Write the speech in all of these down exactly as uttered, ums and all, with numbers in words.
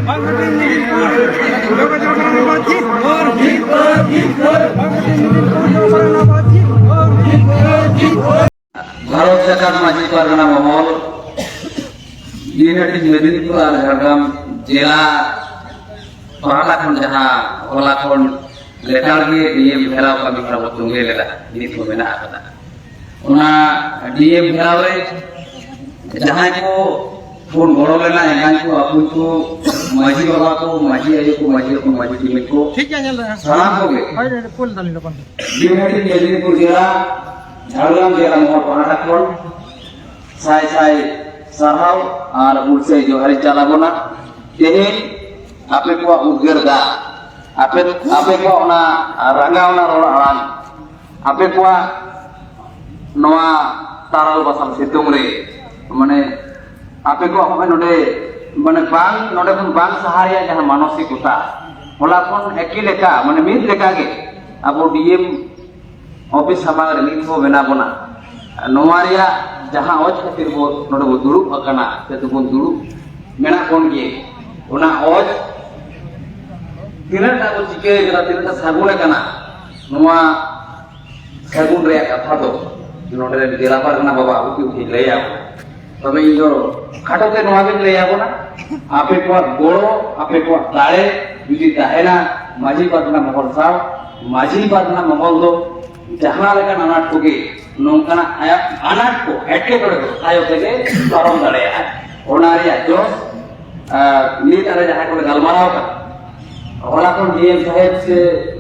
ᱵᱟᱝ ᱦᱟᱹᱴᱤᱧ ᱞᱟᱹᱜᱤᱫ ᱠᱚ ᱡᱚᱜᱟᱡᱚᱜ ᱨᱮᱱᱟᱜ ᱵᱟᱹᱪᱤᱛ᱾ ᱵᱟᱝ ᱦᱟᱹᱴᱤᱧ ᱞᱟᱹᱜᱤᱫ ᱠᱚ ᱡᱚᱜᱟᱡᱚᱜ ᱨᱮᱱᱟᱜ ᱵᱟᱹᱪᱤᱛ᱾ ᱵᱷᱟᱨᱚᱛ ᱡᱟᱠᱟᱛ ᱢᱟᱹᱡᱷᱤ ᱯᱟᱨᱜᱟᱱᱟ ᱢᱚᱦᱚᱞ, ᱤᱭᱩᱱᱟᱭᱴᱮᱰ ᱢᱮᱫᱽᱱᱤᱯᱩᱨ ᱟᱨ ᱡᱷᱟᱲᱜᱨᱟᱢ ᱡᱮᱞᱟ ᱯᱟᱦᱴᱟ ᱠᱷᱚᱱ ᱡᱟᱦᱟᱸ ᱦᱚᱞᱟ ᱠᱷᱚᱱ ᱞᱮᱛᱟᱲ ᱜᱮ ᱰᱤ ᱮᱢ ᱜᱷᱮᱨᱟᱣ ᱠᱟᱹᱢᱤ ᱦᱚᱨᱟ ᱵᱚ ᱛᱚᱸᱜᱮ ᱞᱮᱫᱟ, ᱱᱤᱛ ᱦᱚᱸ ᱢᱮᱱᱟᱜ ᱟᱠᱟᱫᱟ᱾ ᱚᱱᱟ ᱰᱤ ᱮᱢ ᱜᱷᱮᱨᱟᱣ ᱨᱮ ᱡᱟᱦᱟᱸᱭ ᱠᱚ ᱵᱚᱱ ᱜᱚᱲᱚ ᱞᱮᱱᱟ, ᱮᱸᱜᱟᱧ ᱠᱚ, ᱟᱹᱯᱩᱧ ᱠᱚ, ᱢᱟᱹᱡᱷᱤ ᱵᱟᱵᱟ ᱠᱚ, ᱢᱟᱹᱡᱷᱤ ᱟᱭᱳ ᱠᱚ, ᱢᱟᱹᱡᱷᱤ ᱦᱚᱯᱚᱱ, ᱢᱟᱹᱡᱷᱤ ᱴᱤᱢᱤᱱ ᱠᱚ, ᱴᱷᱤᱠ ᱜᱮᱭᱟ, ᱧᱮᱞ ᱫᱟᱲᱮᱭᱟᱜᱼᱟ᱾ ᱥᱟᱱᱟᱢ ᱠᱚᱜᱮ ᱦᱳᱭ, ᱦᱳᱭ, ᱯᱷᱩᱞ ᱫᱟᱞᱤᱧ ᱞᱚᱜᱚᱱ ᱜᱮ᱾ ᱤᱭᱩᱱᱟᱭᱴᱮᱰ ᱢᱮᱫᱽᱱᱤᱯᱩᱨ ᱡᱮᱞᱟ, ᱡᱷᱟᱲᱜᱨᱟᱢ ᱡᱮᱞᱟ ᱢᱚᱦᱚᱞ ᱯᱟᱦᱴᱟ ᱠᱷᱚᱱ ᱥᱟᱭ ᱥᱟᱭ ᱥᱟᱨᱦᱟᱣ ᱟᱨ ᱢᱩᱪᱟᱹᱫ ᱡᱚᱦᱟᱨ ᱤᱧ ᱪᱟᱞ ᱟᱵᱚᱱᱟ᱾ ᱛᱮᱦᱮᱧ ᱟᱯᱮ ᱠᱚᱣᱟᱜ ᱩᱫᱽᱜᱟᱹᱨ ᱫᱟᱜ, ᱟᱯᱮ, ᱟᱯᱮ ᱠᱚᱣᱟᱜ ᱚᱱᱟ ᱨᱟᱸᱜᱟᱣᱱᱟ ᱨᱚᱲ ᱟᱲᱟᱝ, ᱟᱯᱮ ᱠᱚᱣᱟᱜ ᱱᱚᱣᱟ ᱛᱟᱲᱟᱞ ᱵᱟᱥᱟᱞ ᱥᱤᱛᱩᱝ ᱨᱮ, ᱢᱟᱱᱮ, ᱟᱯᱮ ᱠᱚᱣᱟᱜ ᱦᱚᱸᱜᱼᱚᱭ ᱱᱚᱰᱮ, ᱢᱟᱱᱮ, ᱵᱟᱝ, ᱱᱚᱰᱮ ᱠᱷᱚᱱ ᱵᱟᱝ ᱥᱟᱦᱟ ᱨᱮᱭᱟᱜ ᱡᱟᱦᱟᱸ ᱢᱟᱱᱚᱥᱤᱠᱚᱛᱟ, ᱦᱚᱞᱟ ᱠᱷᱚᱱ ᱮᱠᱤ ᱞᱮᱠᱟ, ᱢᱟᱱᱮ, ᱢᱤᱫ ᱞᱮᱠᱟ ᱜᱮ ᱟᱵᱚ ᱰᱤ ᱮᱢ ᱚᱯᱷᱤᱥ ᱥᱟᱢᱟᱝ ᱨᱮ ᱢᱤᱫ ᱦᱚᱸ ᱢᱮᱱᱟᱜ ᱵᱚᱱᱟ᱾ ᱱᱚᱣᱟ ᱨᱮᱭᱟᱜ ᱡᱟᱦᱟᱸ ᱚᱡᱽ ᱠᱷᱟᱹᱛᱤᱨ ᱵᱚ ᱱᱚᱰᱮ ᱵᱚ ᱫᱩᱲᱩᱵ ᱟᱠᱟᱱᱟ, ᱥᱮ ᱫᱚᱵᱚᱱ ᱫᱩᱲᱩᱵ ᱢᱮᱱᱟᱜ ᱵᱚᱱ ᱜᱮ, ᱚᱱᱟ ᱚᱡᱽ ᱛᱤᱱᱟᱹᱜ ᱴᱟ ᱵᱚ ᱪᱤᱠᱟᱹ ᱠᱟᱫᱟ, ᱛᱤᱱᱟᱹᱜ ᱴᱟ ᱥᱟᱹᱜᱩᱱ ᱟᱠᱟᱱᱟ, ᱱᱚᱣᱟ ᱥᱟᱹᱜᱩᱱ ᱨᱮᱭᱟᱜ ᱠᱟᱛᱷᱟ ᱫᱚ ᱱᱚᱰᱮ ᱨᱮᱱ ᱡᱮᱞᱟ ᱯᱟᱨᱜᱟᱱᱟ ᱵᱟᱵᱟ ᱟᱵᱚ ᱠᱚ ᱞᱟᱹᱭᱟ᱾ ᱛᱚᱵᱮ ᱤᱧ ᱫᱚ ᱠᱷᱟᱴᱚ ᱛᱮ ᱱᱚᱣᱟ ᱜᱤᱧ ᱞᱟᱹᱭ ᱟᱵᱚᱱᱟ, ᱟᱯᱮ ᱠᱚᱣᱟᱜ ᱜᱚᱲᱚ, ᱟᱯᱮ ᱠᱚᱣᱟᱜ ᱫᱟᱲᱮ ᱡᱩᱫᱤ ᱛᱟᱦᱮᱱᱟ ᱢᱟᱹᱡᱷᱤ ᱯᱟᱨᱜᱟᱱᱟ ᱢᱚᱦᱚᱞ ᱥᱟᱶ, ᱢᱟᱹᱡᱷᱤ ᱯᱟᱨᱜᱟᱱᱟ ᱢᱚᱦᱚᱞ ᱫᱚ ᱡᱟᱦᱟᱸ ᱞᱮᱠᱟᱱ ᱟᱱᱟᱴ ᱠᱚᱜᱮ, ᱱᱚᱝᱠᱟᱱᱟᱜ ᱟᱭᱟᱜ ᱟᱱᱟᱴ ᱠᱚ, ᱮᱴᱠᱮᱴᱚᱬᱮ ᱠᱚ ᱟᱭᱚ ᱛᱮᱜᱮ ᱯᱟᱨᱚᱢ ᱫᱟᱲᱮᱭᱟᱜᱼᱟ᱾ ᱚᱱᱟ ᱨᱮᱭᱟᱜ ᱡᱚᱥ, ᱟᱨ, ᱱᱤᱛ ᱟᱞᱮ ᱡᱟᱦᱟᱸ ᱠᱚᱞᱮ ᱜᱟᱞᱢᱟᱨᱟᱣ ᱠᱟᱱᱟ, ᱦᱚᱞᱟ ᱠᱷᱚᱱ ᱰᱤ ᱮᱢ ᱥᱟᱦᱮᱵ ᱥᱮ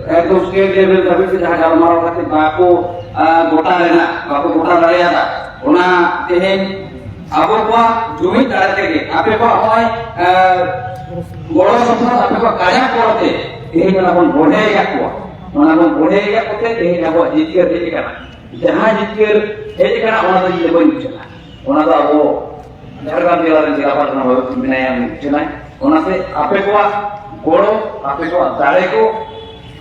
ᱮᱠᱫᱚᱢ ᱥᱴᱮᱴ ᱞᱮᱵᱮᱞ ᱫᱷᱟᱹᱵᱤᱡ ᱛᱮ ᱡᱟᱦᱟᱸ ᱜᱟᱞᱢᱟᱨᱟᱣ ᱠᱟᱛᱮ ᱵᱟᱠᱚ, ᱟᱨ, ᱜᱚᱴᱟ ᱞᱮᱱᱟ, ᱵᱟᱠᱚ ᱜᱚᱴᱟ ᱫᱟᱲᱮᱭᱟᱫᱟ, ᱚᱱᱟ ᱛᱮᱦᱮᱧ ᱟᱵᱚ ᱠᱚᱣᱟᱜ ᱡᱩᱢᱤᱫ ᱫᱟᱲᱮ ᱛᱮᱜᱮ ᱟᱯᱮ ᱠᱚᱣᱟᱜ ᱱᱚᱜᱼᱚᱭ, ᱟᱨ, ᱜᱚᱲᱚ ᱥᱚᱯᱚᱦᱚᱫ, ᱟᱯᱮ ᱠᱚᱣᱟᱜ ᱠᱟᱡᱟᱠ ᱜᱚᱲᱚ ᱛᱮ ᱛᱮᱦᱮᱧ ᱚᱱᱟ ᱵᱚᱱ ᱵᱚᱲᱦᱮ ᱟᱠᱟᱫ ᱠᱚᱣᱟ᱾ ᱚᱱᱟ ᱵᱚᱱ ᱵᱚᱲᱦᱮ ᱟᱠᱟᱫ ᱠᱚᱛᱮ ᱛᱮᱦᱮᱧ ᱟᱵᱚᱣᱟᱜ ᱡᱤᱛᱠᱟᱹᱨ ᱦᱮᱡ ᱟᱠᱟᱱᱟ᱾ ᱡᱟᱦᱟᱸ ᱡᱤᱛᱠᱟᱹᱨ ᱦᱮᱡ ᱟᱠᱟᱱᱟ, ᱚᱱᱟ ᱫᱚ ᱤᱧ ᱫᱚ ᱵᱟᱹᱧ ᱩᱪᱷᱟᱹᱱᱟ, ᱚᱱᱟ ᱫᱚ ᱟᱵᱚ ᱡᱷᱟᱲᱜᱨᱟᱢ ᱡᱮᱞᱟ ᱨᱮᱱ ᱡᱮᱞᱟ ᱯᱟᱨᱜᱟᱱᱟ ᱵᱟᱵᱟ ᱢᱮᱱᱟᱭᱟ, ᱩᱱᱤ ᱩᱪᱷᱟᱹᱱᱟᱭ᱾ ᱚᱱᱟᱛᱮ ᱟᱯᱮ ᱠᱚᱣᱟᱜ ᱜᱚᱲᱚ, ᱟᱯᱮ ᱠᱚᱣᱟᱜ ᱫᱟᱲᱮ ᱠᱚ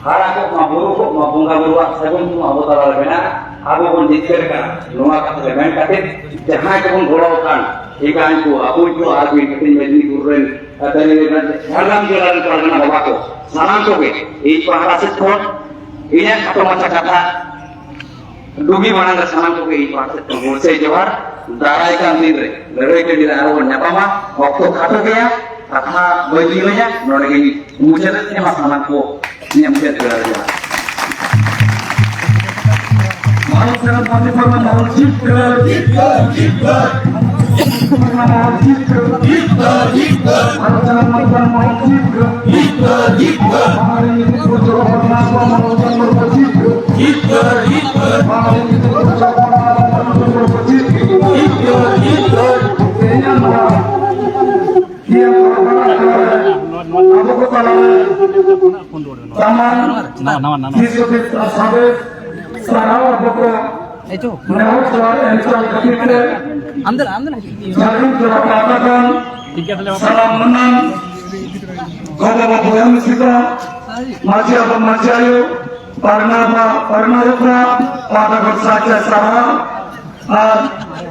ᱦᱟᱨᱟ ᱠᱚᱜ ᱢᱟ, ᱵᱩᱨᱩ ᱠᱚᱜ ᱢᱟ, ᱵᱚᱸᱜᱟ ᱵᱩᱨᱩᱣᱟᱜ ᱥᱟᱹᱜᱩᱱ ᱠᱚ ᱟᱵᱚ ᱛᱟᱞᱟ ᱨᱮ ᱢᱮᱱᱟᱜᱼᱟ, ᱟᱵᱚ ᱵᱚᱱ ᱡᱤᱛᱠᱟᱹᱨ ᱠᱟᱱᱟ᱾ ᱱᱚᱣᱟ ᱠᱟᱛᱷᱟ ᱜᱮ ᱢᱮᱱ ᱠᱟᱛᱮ, ᱡᱟᱦᱟᱸᱭ ᱠᱚᱵᱚᱱ ᱜᱚᱲᱚ ᱟᱠᱟᱱ, ᱮᱸᱜᱟᱧ ᱠᱚ, ᱟᱹᱵᱩᱧ ᱠᱚ, ᱟᱨ ᱢᱤᱫ ᱠᱟᱹᱴᱤᱡ ᱢᱮᱫᱽᱱᱤᱯᱩᱨ ᱨᱮᱱ ᱟᱨ ᱛᱟᱹᱞᱤᱧ ᱞᱟᱹᱭ ᱠᱷᱟᱱ ᱡᱷᱟᱲᱜᱨᱟᱢ ᱡᱮᱞᱟ ᱨᱮᱱ ᱯᱟᱨᱜᱟᱱᱟ ᱵᱟᱵᱟ ᱠᱚ ᱥᱟᱱᱟᱢ ᱠᱚᱜᱮ ᱤᱧ ᱯᱟᱦᱴᱟ ᱥᱮᱫ ᱠᱷᱚᱱ ᱤᱧᱟᱹᱜ ᱠᱷᱟᱴᱚ ᱢᱟᱪᱷᱟ ᱠᱟᱛᱷᱟ ᱰᱩᱜᱤ ᱢᱟᱲᱟᱝ ᱨᱮ ᱥᱟᱱᱟᱢ ᱠᱚᱜᱮ ᱤᱧ ᱯᱟᱦᱴᱟ ᱥᱮᱫ ᱠᱷᱚᱱ ᱦᱩᱞᱥᱟᱹᱭ ᱡᱚᱦᱟᱨ᱾ ᱫᱟᱨᱟᱭ ᱠᱟᱱ ᱫᱤᱱ ᱨᱮ ᱞᱟᱹᱲᱦᱟᱹᱭ ᱴᱟᱺᱰᱤ ᱨᱮ ᱟᱨᱚ ᱵᱚᱱ ᱧᱟᱯᱟᱢᱟ᱾ ᱚᱠᱛᱚ ᱠᱷᱟᱴᱚ ᱜᱮᱭᱟ, ᱠᱟᱛᱷᱟ ᱵᱟᱹᱧ ᱞᱟᱹᱭᱟ, ᱱᱚᱰᱮ ᱜᱮ ᱢᱩᱪᱟᱹᱫ ᱮᱫ ᱛᱮ ᱢᱟ ᱥᱟᱱᱟᱢ ᱠᱚ ᱤᱧᱟᱹᱜ ᱢᱩᱪᱟᱹᱫ ᱡᱚᱦᱟᱨ ᱡᱚᱦᱟᱨ᱾ ᱵᱷᱟᱨᱚᱛ ᱥᱮᱱᱟ ᱯᱟᱨᱴᱤ ᱯᱟᱨᱜᱟᱱᱟ ᱢᱚᱦᱚᱞ ᱡᱤᱛᱠᱟᱹᱨ, ᱡᱤᱛᱠᱟᱹᱨ, ᱡᱤᱛᱠᱟᱹᱨ᱾ ᱯᱟᱨᱜᱟᱱᱟ ᱢᱚᱦᱚᱞ ᱡᱤᱛᱠᱟᱹᱨ, ᱡᱤᱛᱠᱟᱹᱨ, ᱡᱤᱛᱠᱟᱹᱨ᱾ ᱵᱷᱟᱨᱚᱛ ᱥᱮᱱᱟ ᱯᱟᱨᱴᱤ ᱯᱟᱨᱜᱟᱱᱟ ᱢᱚᱦᱚᱞ ᱡᱤᱛᱠᱟᱹᱨ, ᱡᱤᱛᱠᱟᱹᱨ, ᱡᱤᱛᱠᱟᱹᱨ᱾ ᱵᱟᱝᱞᱟᱫᱮᱥ ᱯᱩᱨᱩᱫᱷᱩᱞ ᱯᱟᱨᱜᱟᱱᱟ ᱠᱚᱣᱟᱜ ᱢᱚᱦᱚᱞ ᱡᱤᱛᱠᱟᱹᱨ, ᱡᱤᱛᱠᱟᱹᱨ, ᱡᱤᱛᱠᱟᱹᱨ᱾ ᱵᱟᱝᱞᱟᱫᱮᱥ ᱯᱩᱨᱩᱫᱷᱩᱞ ᱯᱟᱨᱜᱟᱱᱟ ᱠᱚᱣᱟᱜ ᱢᱚᱦᱚᱞ ᱡᱤᱛᱠᱟᱹᱨ, ᱡᱤᱛᱠᱟᱹᱨ, ᱡᱤᱛᱠᱟᱹᱨ᱾ ᱛᱮᱦᱮᱧᱟᱜ ᱱᱚᱣᱟ ᱱᱤᱭᱟᱹ ᱯᱚᱨᱚᱢᱯᱚᱨᱟ ᱟᱠᱷᱲᱟ ᱨᱮ ᱟᱵᱚ ᱠᱚ ᱛᱟᱞᱟᱨᱮ ᱫᱟᱢᱟᱱ ᱱᱟᱣᱟ, ᱱᱟᱣᱟ, ᱱᱟᱣᱟ᱾ ᱫᱤᱥ ᱦᱩᱫᱤᱥ ᱟᱨ ᱥᱟᱸᱫᱮᱥ ᱥᱟᱨᱦᱟᱣ ᱟᱵᱚ ᱠᱚ ᱱᱮᱦᱚᱨ ᱡᱚᱦᱟᱨ ᱮᱢ ᱪᱟᱞ ᱠᱷᱟᱹᱛᱤᱨ ᱛᱮ ᱟᱢᱫᱮᱞᱟ, ᱟᱢᱫᱮᱞᱟ᱾ ᱡᱷᱟᱲᱠᱷᱚᱸᱰ ᱡᱮᱞᱟ ᱯᱟᱦᱴᱟ ᱠᱷᱚᱱ ᱥᱟᱱᱟᱢ ᱢᱟᱹᱱᱟᱱ ᱜᱚ ᱵᱟᱵᱟ ᱵᱚᱭᱦᱟ ᱢᱤᱥᱤ ᱠᱚ, ᱢᱟᱹᱡᱷᱤ ᱵᱟᱵᱟ ᱢᱟᱹᱡᱷᱤ ᱟᱭᱳ, ᱯᱟᱨᱜᱟᱱᱟ ᱵᱟᱵᱟ ᱯᱟᱨᱜᱟᱱᱟ ᱟᱭᱳ ᱠᱚ ᱯᱟᱦᱴᱟ ᱠᱷᱚᱱ ᱥᱟᱭ ᱥᱟᱭ ᱥᱟᱨᱦᱟᱣ᱾ ᱟᱨ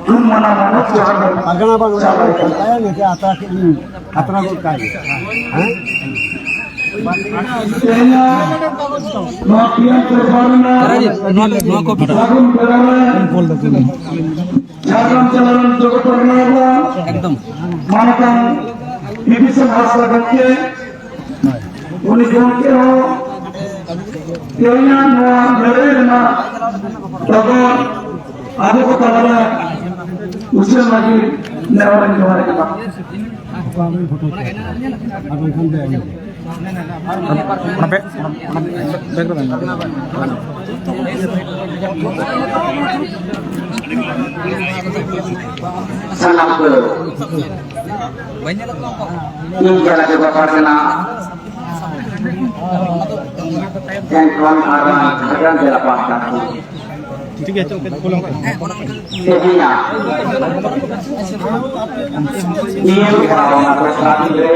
ᱛᱷᱩᱢ ᱢᱟᱱᱟ ᱢᱟᱱᱚᱛ ᱡᱚᱦᱟᱨ ᱫᱚ ᱯᱟᱨᱜᱟᱱᱟ ᱵᱟᱵᱟ ᱪᱟᱞᱟᱜ ᱠᱟᱱᱟ᱾ ᱛᱟᱭᱟ ᱱᱤᱛᱚᱜ ᱟᱛᱨᱟ ᱠᱮᱫ ᱞᱤᱧ, ᱟᱛᱨᱟ ᱜᱚᱫ ᱠᱟᱜ ᱜᱮ᱾ ᱦᱮᱸ? ᱛᱮᱦᱮᱧᱟᱜ ᱱᱚᱣᱟ ᱯᱤᱭᱟᱨ ᱫᱚᱨᱵᱟᱨ ᱨᱮᱱᱟᱜ ᱱᱚᱣᱟ ᱠᱚᱯᱤ ᱥᱟᱹᱜᱩᱱ ᱵᱮᱲᱟ ᱨᱮ ᱡᱷᱟᱲᱜᱨᱟᱢ ᱡᱮᱞᱟ ᱨᱮᱱ ᱡᱚᱜᱚᱛ ᱯᱟᱨᱜᱟᱱᱟ ᱵᱟᱵᱟ ᱮᱠᱫᱚᱢ᱾ ᱢᱟᱱᱚᱛᱟᱱ ᱵᱤᱵᱷᱤᱥᱚᱱ ᱦᱟᱸᱥᱫᱟ ᱜᱚᱢᱠᱮ, ᱩᱱᱤ ᱜᱚᱢᱠᱮ ᱦᱚᱸ ᱛᱮᱦᱮᱧᱟᱜ ᱱᱚᱣᱟ ᱞᱟᱹᱲᱦᱟᱹᱭ ᱨᱮᱱᱟᱜ ᱰᱚᱜᱚᱨ ᱟᱵᱚ ᱠᱚ ᱛᱟᱞᱟᱨᱮ ᱩᱪᱷᱟᱹᱱ ᱞᱟᱹᱜᱤᱫ ᱱᱮᱦᱚᱨ ᱤᱧ ᱡᱚᱦᱟᱨ ᱠᱟᱱᱟ᱾ ᱚᱱᱟ ᱵᱮ-, ᱚᱱᱟ, ᱚᱱᱟ ᱵᱮᱜᱽ ᱨᱮ ᱢᱮᱱᱟᱜᱼᱟ᱾ ᱥᱟᱱᱟᱢ ᱠᱚ ᱤᱧ ᱡᱮᱞᱟ ᱡᱚᱜᱚ ᱯᱟᱨᱜᱟᱱᱟ ᱴᱷᱮᱱ ᱠᱷᱚᱱ ᱟᱨ ᱡᱷᱟᱲᱜᱨᱟᱢ ᱡᱮᱞᱟ ᱯᱟᱦᱴᱟ ᱠᱷᱚᱱ ᱛᱮᱦᱮᱧᱟᱜ ᱱᱤᱭᱟᱹ ᱯᱟᱨᱚᱢ ᱟᱠᱟᱱ ᱫᱤᱱ ᱨᱮ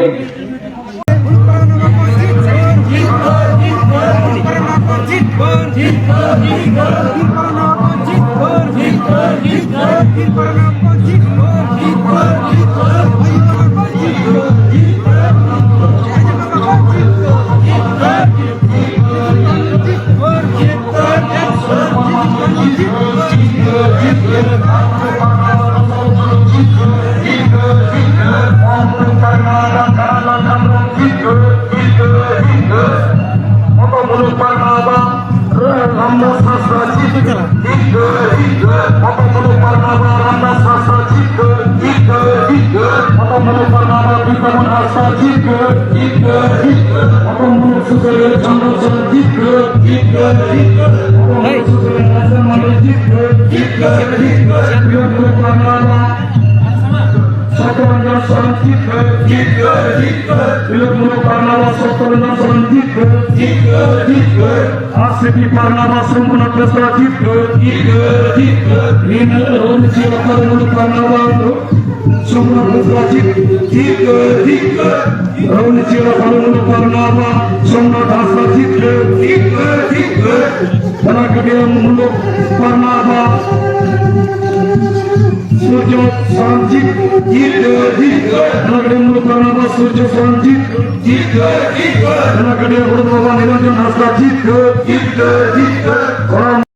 ᱡᱤᱛᱠᱟᱹᱨ, ᱡᱤᱛᱠᱟᱹᱨ, ᱡᱤᱛᱠᱟᱹᱨ᱾ ᱦᱚᱯᱚᱱ ᱢᱩᱞᱩᱠ ᱯᱟᱨᱱᱟᱵᱟ ᱨᱟᱢᱫᱟᱥ ᱦᱟᱸᱥᱫᱟ ᱡᱤᱛᱠᱟᱹᱨ, ᱡᱤᱛᱠᱟᱹᱨ, ᱡᱤᱛᱠᱟᱹᱨ᱾ ᱦᱚᱯᱚᱱ ᱢᱩᱞᱩᱠ ᱯᱟᱨᱱᱟᱵᱟ ᱨᱟᱢᱫᱟᱥ ᱦᱟᱸᱥᱫᱟ ᱡᱤᱛᱠᱟᱹᱨ, ᱡᱤᱛᱠᱟᱹᱨ, ᱡᱤᱛᱠᱟᱹᱨ᱾ ᱦᱚᱯᱚᱱ ᱢᱩᱞᱩᱠ ᱯᱟᱨᱱᱟᱵᱟ ᱵᱤᱫᱽᱫᱟᱢᱳᱦᱚᱱ ᱦᱟᱸᱥᱫᱟ ᱡᱤᱛᱠᱟᱹᱨ, ᱡᱤᱛᱠᱟᱹᱨ, ᱡᱤᱛᱠᱟᱹᱨ᱾ ᱦᱚᱯᱚᱱ ᱢᱩᱞᱩᱠ ᱥᱩᱥᱟᱹᱨᱤᱭᱟᱹ ᱪᱟᱸᱫᱚ ᱥᱚᱨᱮᱱ ᱡᱤᱛᱠᱟᱹᱨ, ᱡᱤᱛᱠᱟᱹᱨ, ᱡᱤᱛᱠᱟᱹᱨ᱾ ᱦᱚᱯᱚᱱ ᱢᱩᱞᱩᱠ ᱥᱩᱥᱟᱹᱨᱤᱭᱟᱹ ᱨᱟᱡᱟ ᱢᱟᱱᱰᱤ ᱡᱤᱛᱠᱟᱹᱨ, ᱡᱤᱛᱠᱟᱹᱨ, ᱡᱤᱛᱠᱟᱹᱨ᱾ ᱢᱩᱞᱩᱠ ᱯᱟᱨᱱᱟᱵᱟ ᱥᱚᱛᱭᱚᱨᱚᱧᱡᱚᱱ ᱥᱚᱨᱮᱱ ᱡᱤᱛᱠᱟᱹᱨ, ᱡᱤᱛᱠᱟᱹᱨ, ᱡᱤᱛᱠᱟᱹᱨ᱾ ᱵᱤᱞᱟᱹᱛ ᱢᱩᱞᱩᱠ ᱯᱟᱨᱱᱟᱵᱟ ᱥᱚᱛᱭᱚᱨᱚᱧᱡᱚᱱ ᱥᱚᱨᱮᱱ ᱡᱤᱛᱠᱟᱹᱨ, ᱡᱤᱛᱠᱟᱹᱨ, ᱡᱤᱛᱠᱟᱹᱨ᱾ ᱟᱨ ᱥᱤᱯᱤ ᱯᱟᱨᱱᱟᱵᱟ ᱥᱳᱢᱱᱟᱛᱷ ᱵᱮᱥᱨᱟ ᱡᱤᱛᱠᱟᱹᱨ, ᱡᱤᱛᱠᱟᱹᱨ, ᱡᱤᱛᱠᱟᱹᱨ᱾ ᱱᱤᱱᱟᱹᱜ ᱨᱚᱲ ᱪᱮᱫ ᱟᱠᱟᱫ ᱢᱩᱞᱩᱠ ᱯᱟᱨᱱᱟᱵᱟ ᱥᱳᱢᱱᱟᱛᱷ ᱵᱮᱥᱨᱟ ᱡᱤᱛᱠᱟᱹᱨ, ᱡᱤᱛᱠᱟᱹᱨ, ᱡᱤᱛᱠᱟᱹᱨ᱾ ᱨᱚᱲ ᱪᱮᱫ ᱟᱠᱟᱫ ᱢᱩᱞᱩᱠ ᱯᱟᱨᱱᱟᱵᱟ ᱥᱳᱢᱱᱟᱛᱷ ᱦᱟᱸᱥᱫᱟ ᱡᱤᱛᱠᱟᱹᱨ, ᱡᱤᱛᱠᱟᱹᱨ, ᱡᱤᱛᱠᱟᱹᱨ᱾ ᱚᱱᱟ ᱜᱟᱹᱰᱤᱭᱟᱹ ᱢᱩᱞᱩᱠ ᱯᱟᱨᱱᱟᱵᱟ ᱥᱩᱨᱡᱚ ᱥᱚᱨᱚᱱᱡᱤᱛ, ᱡᱤᱛᱠᱟᱹᱨ, ᱡᱤᱛᱠᱟᱹᱨ᱾ ᱚᱱᱟ ᱜᱟᱹᱰᱤᱭᱟᱹ ᱢᱩᱞᱩᱠ ᱯᱟᱨᱱᱟᱵᱟ ᱥᱩᱨᱡᱚ ᱥᱚᱨᱚᱱᱡᱤᱛ, ᱡᱤᱛᱠᱟᱹᱨ, ᱡᱤᱛᱠᱟᱹᱨ᱾ ᱚᱱᱟ ᱜᱟᱹᱰᱤᱭᱟᱹ ᱦᱩᱲᱩ ᱵᱟᱵᱟ ᱱᱤᱨᱚᱧᱡᱚᱱ ᱦᱟᱸᱥᱫᱟ, ᱡᱤᱛᱠᱟᱹᱨ, ᱡᱤᱛᱠᱟᱹᱨ, ᱡᱤᱛᱠᱟᱹᱨ᱾ ᱚᱱᱟ